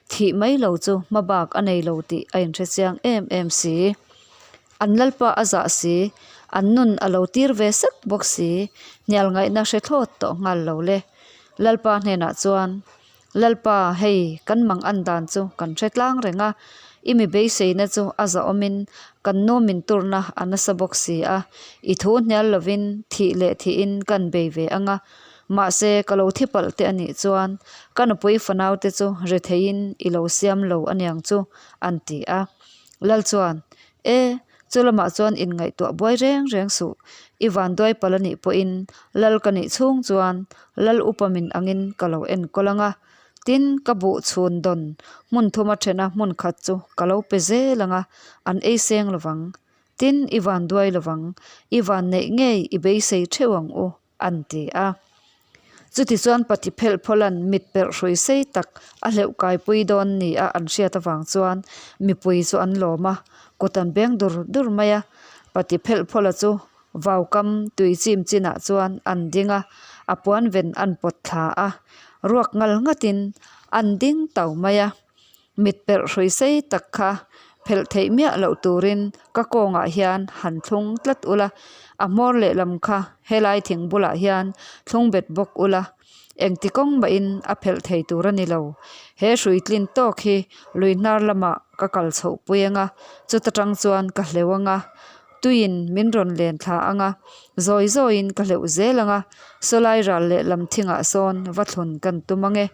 thih mai lo chu hma bak a nei lo tih a inhre chiang em em si. An lalpa a zah si, an nun a lo tir ve sek bawk si, hnial ngaihna hre thlawt tawh nghal lo le. Lalpa hnenah chuan, Lalpa, hei, kan mang an dan chu kan hre tlang reng a, i mi beiseina chu a zahawmin kan nu min turna a nasa bawk si a, i thu hnial lovin thih leh thihin kan bei ve ang a, mahse ka lo thi palh te a nih chuan ka nupui fanaute chu retheiin i lo siam lo a niang chu, an ti a. Lal chuan, E, chu lamah chuan inngaihtuah buai reng reng suh, i vanduai palh a nih pawhin lal ka nih chhung chuan Lal upa min angin ka lo enkawl ang a, tin ka buh chhun dawn hmun thuma thena hmun khat chu ka lo pe zel ang a, an ei seng lovang. Tin i van duai lovang, i van neih ngei i beisei theuh ang u, an ti a. Chutichuan pati phelh phawlan mit perh hrui sei tak a hleuh kaipui dawn ni a an hriat avang chuan mipui chu an lawm a, kut an beng dur dur mai a. Pati phelh phawla chu Vaukam tui chim chinah chuan an ding a, a puan ven an pawt thla a, ruak ngal ngatin an ding tau mai a. Mit perh hrui sei tak kha phelh theih miah loh turin ka kawngah hian han thlung tlat ula, a hmawr lehlam kha helai thing bulah hian thlung bet bawk ula, engti kawng mahin a phelh thei tur a ni lo. He hrui tlin tawk hi lui hnar lamah ka kal chhoh pui ang a, chuta tang chuan ka hleuh ang a. Tuiin min rawn len thla ang a, zawi zawiin ka hleuh zel ang a, sawlai ral leh lam thingah sawn va thlun kan tum ang e.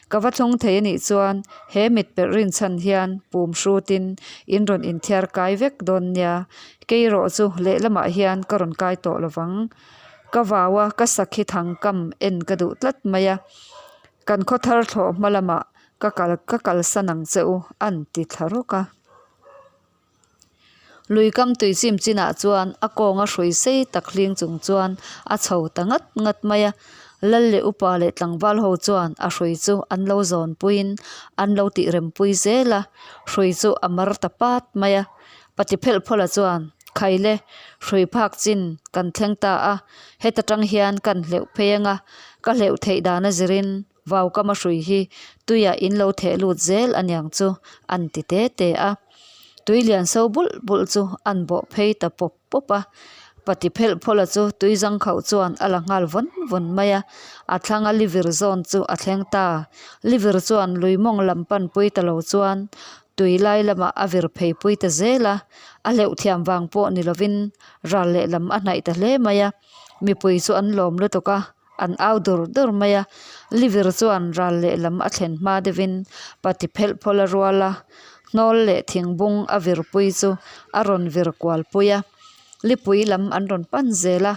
Ka va thlung thei a nih chuan he mit perh rinchhan hian pum hrutin in rawn inthiar kai vek dawn nia. Kei erawh chu lehlamah hian ka rawn kai tawh lo vang. Ka vau a, ka sakhi thangkam en ka duh tlat mai a. Kan khawthar thlawh hma lamah ka kal ka kalsan ang che u an ti thla rawk a. Lui kam tui chim chinah chuan a kawnga hrui sei tak hling chung chuan a chho ta ngat ngat mai a. Lal leh upa leh tlangval ho chuan a hrui chu an lo zawn puiin an lo tih rem pui zel a, hrui chu a mar ta pat mai a. Pati phelh phawla chuan, Khaile, hrui phak chin kan thleng ta a, heta tang hian kan hleuh phei anga ka hleuh theih dan a zirin Vaukama hrui hi tuiah in lo theh lut zel aniang chu an ti te te a. Tui lian so bulh bulh chu an bawh phei ta pawp pawp a. Pati phelh phawla chu tui zangkhauh chuan a la nghal vawn vawn mai a. A thlanga livir zawn chu a thleng ta. Livir chuan lui mawng lam pan pui ta lo chuan tui lai lamah a vir phei pui ta zel a. A hleuh thiam vang pawh ni lovin ral lehlam a hnaih ta hle mai a. Mipui chu an lawm lutuk a. An au dur dur mai a, Livir chuan ral lehlam a thlen hma deuhin pati phelh phawlh a rual a, hnawl leh thingbung a virpui chu a rawn vir kual pui a, lipui lam an rawn pan zel a,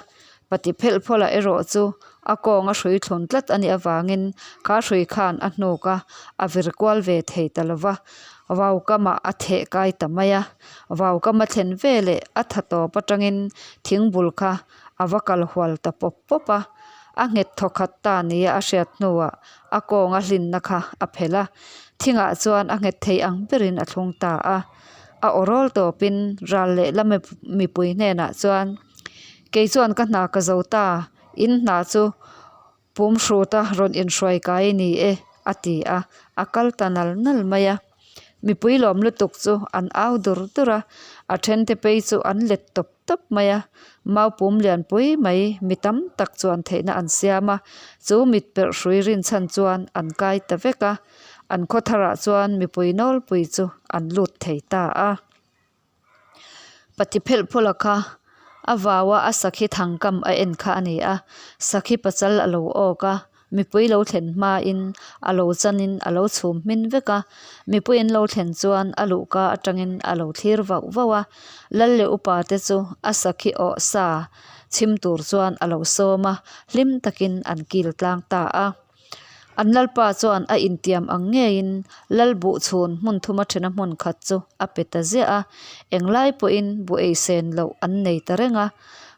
pati phelh phawlh ah erawh chu a kawng a hrui thlun tlat a nih avangin kha hrui khan a hnuk a, a vir kual ve thei ta lo va, vau kamah a theh kai ta mai a, vau kama thlen veleh a tha tawp atangin thingbul kha A va kal hual ta pawp pawp a, a nghet thawkhat ta nia a hriat hnuah a kawnga hlinna kha a phelh a, thingah chuan a nghet thei ang berin a thlung ta a. A aw rawl tawpin ral lehlam mipui hnenah chuan, Kei chuan ka hna ka zo ta, in hna chu Pum hruta rawn inhruai kai a ni e, a ti a, a kal ta nal nal mai a. Mipui lawm lutuk chu an au dur dur a, a thente phei chu an let tawp tawp mai a. Mau pum lianpui mai mi tam tak chuan theihna an siam a, chu mit perh hrui rinchhan chuan an kai ta vek a. An khaw tharah chuan mipui nawlpui chu an lut thei ta a. Pati phelh phawlh a kha a vau a a sakhi thangkam a en kha a ni a sakhi pachal a lo awk a mipui lo thlen hmain a lo chanin a lo chhum hmin vek a mipui an lo thlen chuan a luhka atangin a lo thlir vauh vauh a lal leh upa te chu a sakhi awh sa chhim tur chuan a lo sawm a hlim takin an kil tlang ta a. An lalpa chuan a intiam ang ngeiin lal buh chhun hmun thuma thena hmun khat chu a pe ta ziah a, englai pawhin buh ei sen loh an nei ta reng a,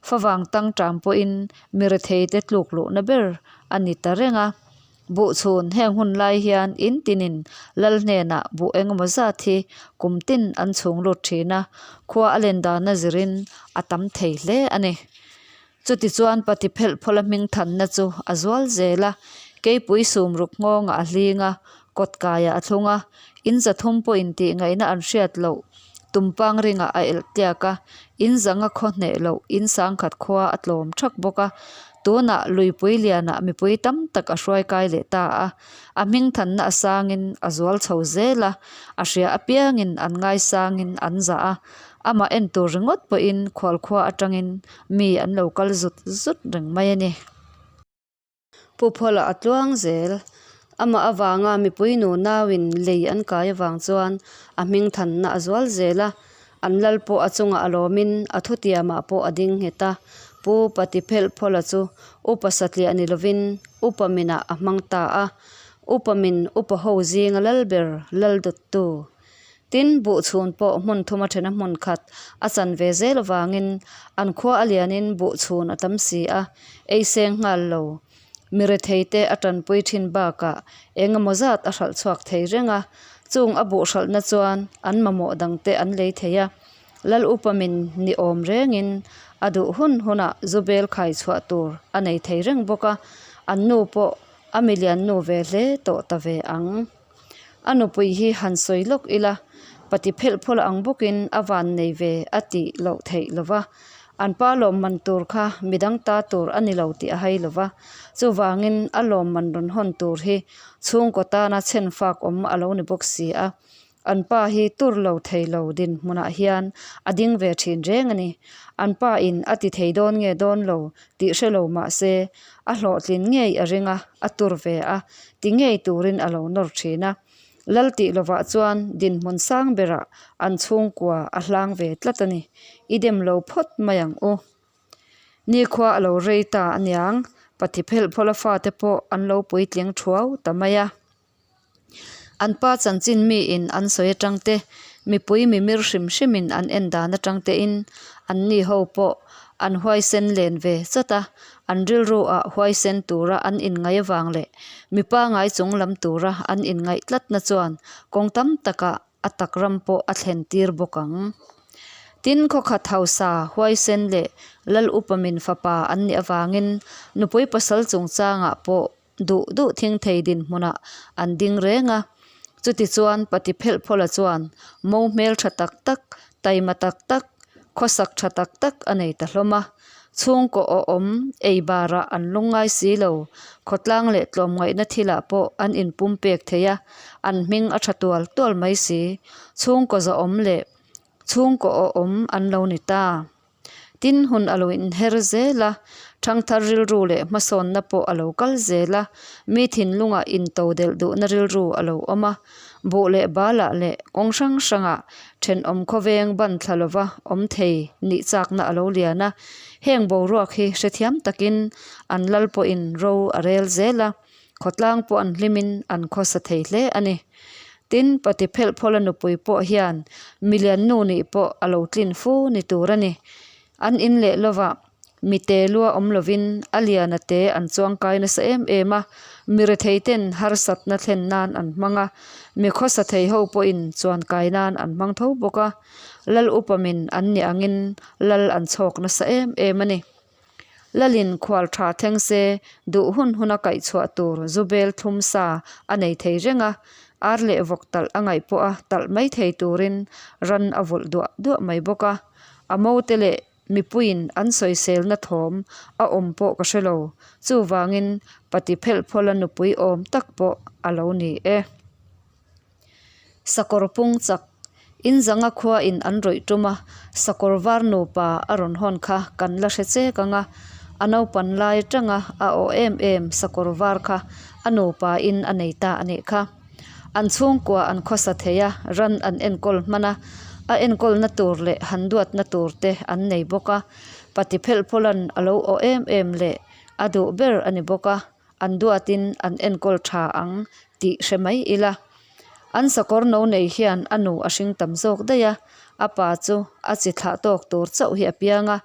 favang tang ṭam pawhin mi retheite tluk luhna ber a ni ta reng a. Buh chhun heng hun lai hian in tinin lal hnenah buh engemaw zat hi kum tin an chhung lut ṭhin a, khua a len dana zirin a tam thei hle a ni. Chutichuan pati phelh phawlh a hming thanna chu a zual zel a, keipui sum ruk nghawngah a hling a, kawt kaiah a thlung a, in zathum pawhin tih ngaihna an hriat loh tumpang ringah a elh tliak a, in zanga khaw hneh loh in sangkhat khua a tlawm thak bawk a, tunah luipui lianah mipui tam tak a hruai kai leh ta a, a hming thanna a sangin a zual chho zel a, a hria apiangin an ngaisangin an zah a, amah en tur ringawt pawhin khualkhua atangin Mi an lo kal zut zut reng mai a ni. Pu Phawla a tluang zel. Amah avanga mipui nu nauin lei an kai avang chuan a hming thanna a zual zel a. An lal pawh a chungah a lawmin a thutiamah pawh a ding nghet a. Pu Pati Phelh Phawla chu upa satliah ni lovin upa minah a hmang ta a. Upa min upa ho zinga lal ber lal dawttu Tin, buh chhun pawh hmun thuma thena hmun khat a chan ve zel avangin an khua a lianin buh chhun a tam si a, ei seng nghal lo. Mi retheite a tanpui thin bakah eng emaw zat a hralh chhuak thei reng a, chung a buh hralhna chuan an mamawh dangte an lei thei a. Lal upa min ni awm rengin a duh hun hunah zu bel khai chhuah tur a nei thei reng bawk a, an nu pawh a milian nu ve hle tawh ta ve ang. A nupui hi han sawi lawk ila, pati phelh phawlh ang bawkin a van nei ve a tih loh theih lo va. An pa lawmman tur kha midang ta tur a ni lo tih a hai lo va. Chuvangin a lawmman rawn hawn tur hi chhungkaw tana chhen fak awm a lo ni bawk si a. An pa hi tur lo thei lo dinhmunah hian a ding ve thin reng a ni. An pa in a ti thei dawn nge dawn lo tih hre lo mah se a hlawhtlin ngei a ring a, a tur ve a, ti ngei turin a lo nawr thin a. Lal tih lovah chuan dinhmun sang berah an chhungkua a hlang ve tlat a ni. I dem lo phawt mai ang u. Nikhua a lo rei ta aniang, Pathi phelh phawla fate pawh an lo puitling thuau ta mai a. An pa chanchin miin an sawi atang te, mipui mimir hrim hrimin an en dan atang tein anni ho pawh an huaisen len ve chawt a, an rilru ah huaisen tura an inngaih avang leh mipa ngai chung lam tura an inngaih tlatna chuan kawng tam takah a tak ram pawh a thlen tir bawk ang. Tin, khawkhat hausa, huaisen leh lal upamin fapa an nih avangin nupui pasal chungchangah pawh duh duh thing thei dinhmunah an ding reng a. Chutichuan Pati Phelhphawla chuan mo hmel tha tak tak, taima tak tak, khawsak tha tak tak a nei ta hlawm a. Chhungkaw awhawm ei barah an lungngai si lo, khawtlang leh tlawmngaihna thilah pawh an inpumpek thei a, an hming a tha tual tual mai si. Chhungkaw zahawm leh chhungkaw awhawm an lo ni ta. Tin, hun a lo inher zel a, thangthar rilru leh hmasawnna pawh a lo kal zel a, mi thinlungah into delh duhna rilru a lo awm a, buh leh balah leh kawng hrang hrangah thenawm khawveng ban thla lova awm thei nih chakna a lo lian a, heng boruak hi hrethiam takin an lal pawhin ro a rel zel a, khawtlang pawh an hlimin an khawsa thei hle a ni. Tin, Pati Phelhphawla nupui pawh hian milian nu nih pawh a lo tlin fu ni tur a ni. An in leh lovah mite lua awm lovin a liana te an chuangkai nasa em em a, mi rethei ten harsatna thlen nan an hmang a, mi khawsa thei ho pawhin chuankai nan an hmang tho bawk a, Lal upamin an nih angin Lal an chhawk nasa em em a ni. Lalin khual tha thleng se duh hun huna kaihchhuah tur zu bel thlum sa a nei thei reng a, ar leh vawk talh a ngaih pawh a talh mai thei turin ran a vulh duah duah mai bawk a. A mote leh mipuiin an sawiselna thawm a awm pawh ka hre lo, chuvangin pati phelh phawla nupui awm tak pawh a lo ni e. Sakawr pung chak in zanga khua in an rawih tum a, sakawr var nupa a rawn hawn kha kan la hre chek ang a, a naupan lai atanga a awh em em sakawr var kha a nupa in a nei ta a nih kha. An chhungkua an khawsa thei a, ran an enkawl hman a, a enkawlna tur leh han duatna tur te an nei bawk a, pati phelh phawlan a lo awh em em leh a duh ber a ni bawk a. An duatin an enkawl tha ang tih hre mai ila. An sakawr no nei hian a nu a hring tam zawk daih a, a pa chu a chi thlah tawk tur chauh hi a piang a,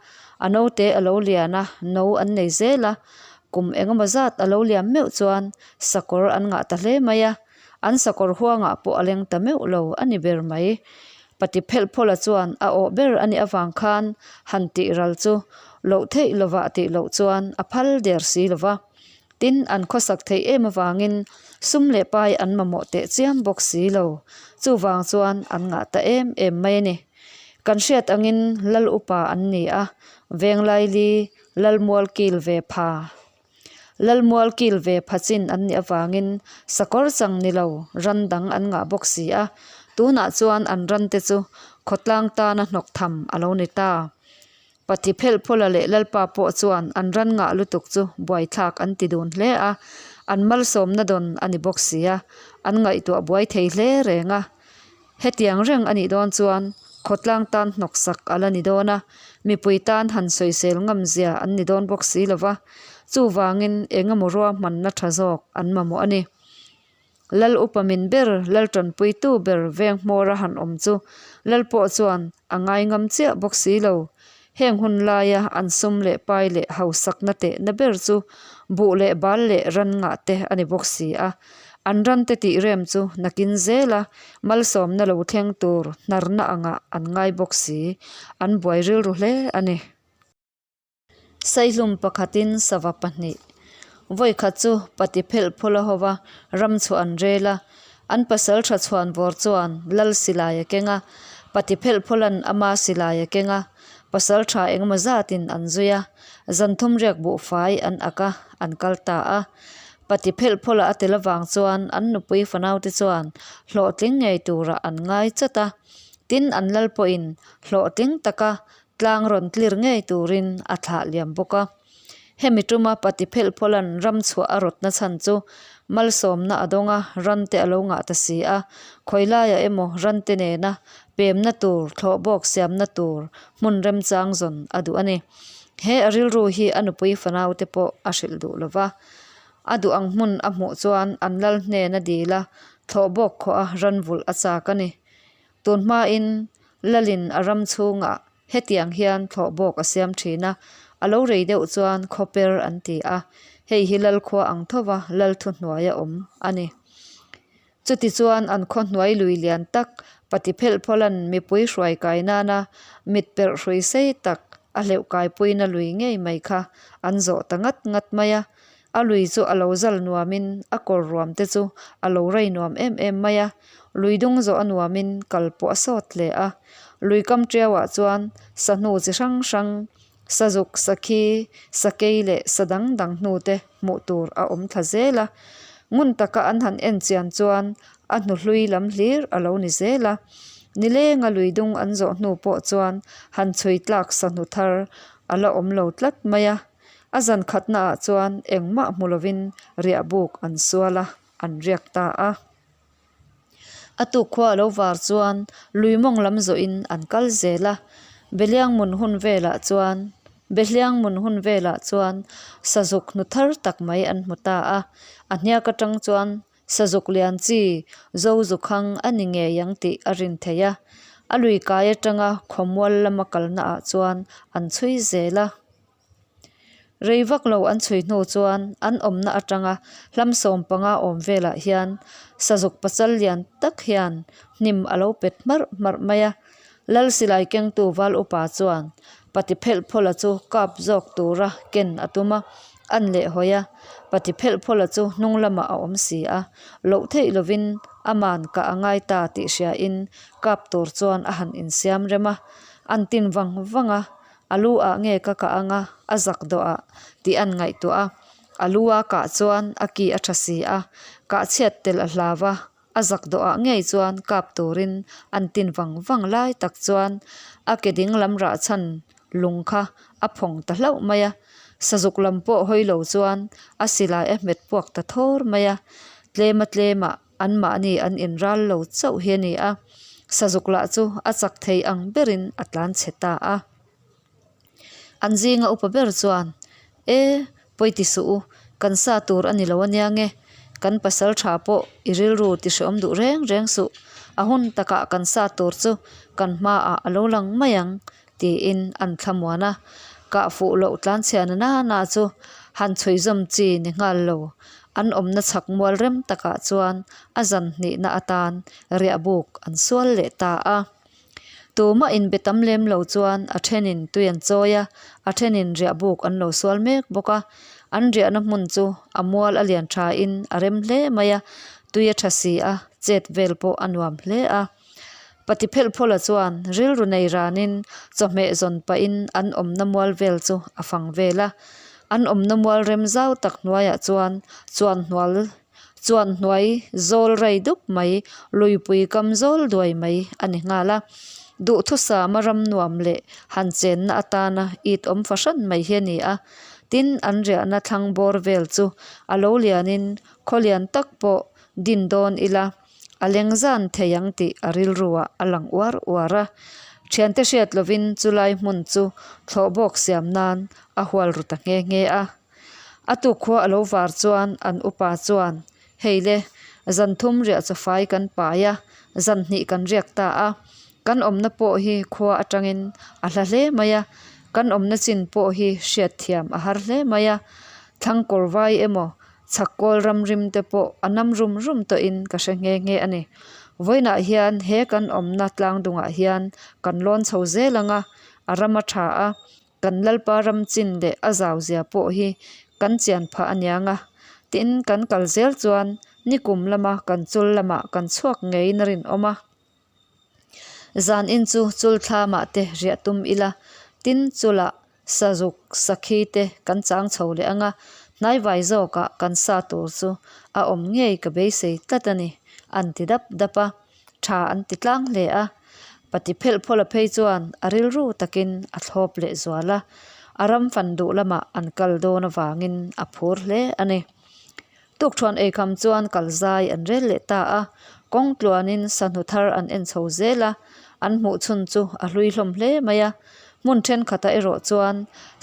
a note a lo lian a, no an nei zel a, kum engemaw zat a lo liam meuh chuan sakawr an ngah ta hle mai a, an sakawr huangah pawh a leng ta meuh lo a ni ber mai. Pati phelh phawla chuan a awh ber a nih avang khan han tih ral chu loh theih lovah tih loh chuan a phal der si lova. Tin, an khawsak theih em avangin sum leh pai an mamawh teh chiam bawk si lo. Chuvang chuan an ngah ta em em mai a ni. Kan hriat angin Lal upa an ni a, Venglaili Lalmual kil ve pha. Lalmual kil ve pha chin an nih avangin sakawr chang ni lo ran dang an ngah bawk si a, tunah chuan an ran te chu khawtlang tana hnawk tham a lo ni ta. Pati Phelhphawla leh Lalpa pawh chuan an ran ngah lutuk chu buaithlak an ti dun hle a, an malsawmna dawn a ni bawk si a, an ngaihtuah buai thei hle reng a. Hetiang reng a nih dawn chuan khawtlang tan hnawksak a la ni dawn a, mipui tan han sawisel ngam zia an ni dawn bawk si lo va, chuvangin eng emaw ruahmanna tha zawk an mamawh a ni. Lal upa min ber, Lal tanpuitu ber veng hmawra han awm chu Lal pawh chuan a ngai ngam chiah bawk si lo. Heng hun laia an sum leh pai leh hausakna tehna ber chu buh leh bal leh ran ngah te a ni bawk si a. An ran te tih rem chu nakin zela malsawmna lo thleng tur hnarna angah an ngai bawk si. An buai rilru hle a ni. Saihlum pakhatin sava pahnih vawikhat chu pati phelh phawla hova ram chhuah an rel a, an pasal tha chhuan vawr chuan lal silai a keng a, pati phelh phawlan ama silai a keng a, pasal tha engemaw zatin an zui a, zanthum riak buhfai an ak a, an kal ta a. Pati phelh phawlh a tel avang chuan an nupui fanaute chuan hlawhtling ngei turah an ngai chat a. Tin, an lal pawhin hlawhtling taka tlang rawn tlir ngei turin a thlah liam bawk a. Hemi tuma pati phelh phawlha'n ram chhuah a rawtna chhan chu malsawmna a dawng a, rante a lo ngah ta si a. Khawi laiah emaw rante nena pemna tur, thlawh bawk siamna tur hmun remchang zawn a duh a ni. He a rilru hi a nupui fanaute pawh a hrilh duh lo va. A duh ang hmun a hmuh chuan an lal hnen a dil a, thlawh bawk khawh a ran vulh a chak a ni. Tun hmain lalin a ram chhungah hetiang hian thlawh bawk a siam thin a, a lo rei deuh chuan khawper an ti a, hei hi lal khua ang thova lal thuhnuaia awm a ni. Chutichuan an khaw hnuai lui lian tak pati phelh phawlha'n mipui hruai kai nana mit perh hrui sei tak a hleuh kaipuina lui ngei mai kha an zawh ta ngat ngat mai a. A lui chu a lo zal nuamin a kawr ruam te chu a lo rei nuam em em mai a. Lui dung zawh a nuamin kal pawh a sawt hle a. Lui kam tiauah chuan sahnu chi hrang hrang, sazuk, sakhi, sakei leh sa dang dang hnu te hmuh tur a awm thla zel a. Ngun taka an han en chian chuan a hnu hlui lam hlir a lo ni zel a. Nilenga lui dung an zawh hnu pawh chuan han chhui tlak sahnu thar a la awm lo tlat mai a. A zan khatnaah chuan engmah hmu lovin riah buk an sual a, an riak ta a. A tuk khua a lo var chuan lui mawng lam zawhin an kal zel a, Beliang mun hun velah chuan Behliang mun hun velah chuan sazuk hnu thar tak mai an hmu ta a, a hniak atang chuan sazuk lian chi zo zukhang a ni ngei ang tih a rin theih a, a lui kai atanga khawmual lama kalnaah chuan an chhui zel a. Rei vak lo an chhui hnu chuan an awmna atanga hlam 15 awm velah hian sazuk pasal lian tak hian hnim a lo pet hmarh hmarh mai a. Lal silai kengtu val upa chuan pati phelh phawla chu kap zawk tura ken a tum a, an leh hawi a. Pati phelh phawla chu hnung lamah a awm si a, loh theih lovin aman kah a ngai ta tih hriain kap tur chuan a han insiam rem a, an tin vang vang a. A lu ah nge ka kah anga a zak dawh ah tih an ngaihtuah a, a lu a kah chuan a ki a tha si a, kah chhiat tel a hlau a, a zak dawh ah ngei chuan kap turin an tin vang vang lai tak chuan a ke ding lam rah chhan lung kha a phawng ta hlauh mai a, sazuk lam pawh hawi lo chuan a silai a hmet puak ta thawr mai a, tlem a tlem ah Anmahni an inral lo chauh hi a ni a, sazuk lah chu a chak thei ang berin a tlan chhe ta a. An zinga upa ber chuan, E, pawi ti suh u, kan sa tur a ni lo ania nge, kan pasal tha pawh i rilru ti hreawm duh reng reng suh, a hun takah kan sa tur chu kan hmaah a lo lang mai ang, tiin an thlamuan a. Kah fuh loh tlanchhia na nana chu han chhui zawm chi ni nghal lo. An awmna chhak mual rem takah chuan a zan hnihna atan riah buk an sual leh ta a. Tumah inbe tam lem lo chuan a thenin tui an chawi a, a thenin riah buk an lo sual mek bawk a. An riahna hmun chu a mual a lian thain a rem hle mai a, tui a tha si a, chet vel pawh a nuam hle a. Pati phelh phawla chuan rilru nei ranin chawhmeh zawn pahin an awmna mual vel chu a fang vel a. An awmna mual rem zau tak hnuaiah chuan chuan hnual chuan hnuai zawl rei dup mai luipui kam zawl duai mai a ni nghal a. Duhthusama ram nuam leh han chenna atana it awm fahran mai hi a ni a. Tin, an riahna thlang bawr vel chu a lo lianin khaw lian tak pawh din dawn ila. A leng zan thei ang tih a rilruah a lang uar uar a. Thiante hriat lovin chulai hmun chu thlawh bawk siam nan a hual ru ta nghe nghe a. A tuk khua a lo var chuan an upa chuan, Hei le, zan thum riah chawfai kan pai a, zan hnih kan riak ta a. Kan awmna pawh hi khua atangin a hla hle mai a, kan awmna chin pawh hi hriatthiam a har hle mai a. Thlangkawr vai emaw Chhak kawl ram rim te pawh a nam rum rum tawhin ka hre nghe nghe a ni. Vawiinah hian he kan awmna tlang dungah hian kan lawn chho zel ang a, a ram a tha a, kan Lalpa ram chin leh a zau zia pawh hi kan chian phah a niang a. Tin, kan kal zel chuan nikum lama kan chul lamah kan chhuak ngeiin a rinawm a. Zan in chu chul thlamah te riah tum ila, tin chulah Sazuk, sakhi te kan chang chho leh ang a, Hnaivai zawkah kan sa tur chu a awm ngei ka beisei tlat a ni, an ti dap dap a. Tha an ti tlang hle a. Pati phelh phawlh a phei chuan a rilru takin a thlawp leh zual a. A ram fan duh lamah an kal dawn avangin a phur hle a ni. Tukthuan eikham chuan kal zai an rel leh ta a, kawng tluanin sahnu thar an en chho zel a, an hmuh chhun chu a hlui hlawm hle mai a. Hmun thenkhatah erawh chuan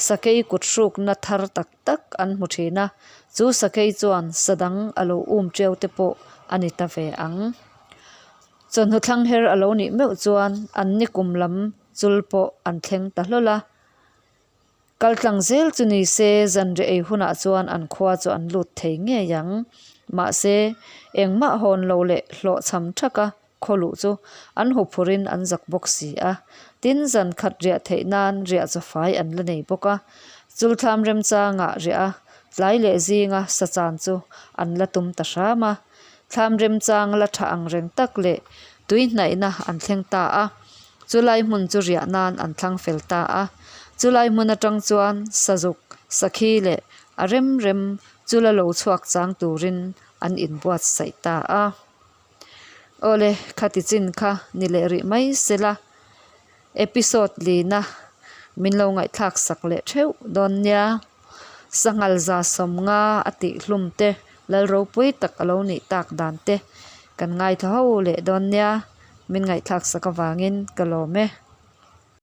sakei kut hrukna thar tak tak an hmu thin a, chu sakei chuan sa dang a lo um teu te pawh a ni ta ve ang. Chawhnu thlang her a lo nih meuh chuan an ni kum lam chul pawh an thleng ta hlawl a. Kal tlang zel chu ni se zanriah ei hunah chuan an khua chu an lut thei ngei ang. Mahse, engmah hawn lo leh hlawhchham thaka khaw luh chu an huphurin an zak bawk si a. Tin, zan khat riah theih nan riah chawfai an la nei bawk a. Chulthlam remchangah riah a, tlai leh zinga sa chan chu an la tum ta hram a. Thlam remchang la tha ang reng tak leh tui hnaihna an thleng ta a. Chulai hmun chu riah nan an thlang fel ta a. Chulai hmun atang chuan sazuk, sakhi leh a rem rem chu la lo chhuak chang turin an inbuatsaih ta a. Awle, khati chin kha ni leh rih mai sela, episode lina min lo ngaihthlak sak leh theuh dawn nia. Sanghal za sawmnga a tih hlum te, lal ropui tak a lo nih tak dan te kan ngaithla ho leh dawn nia, min ngaihthlak sak avangin ka lawm e.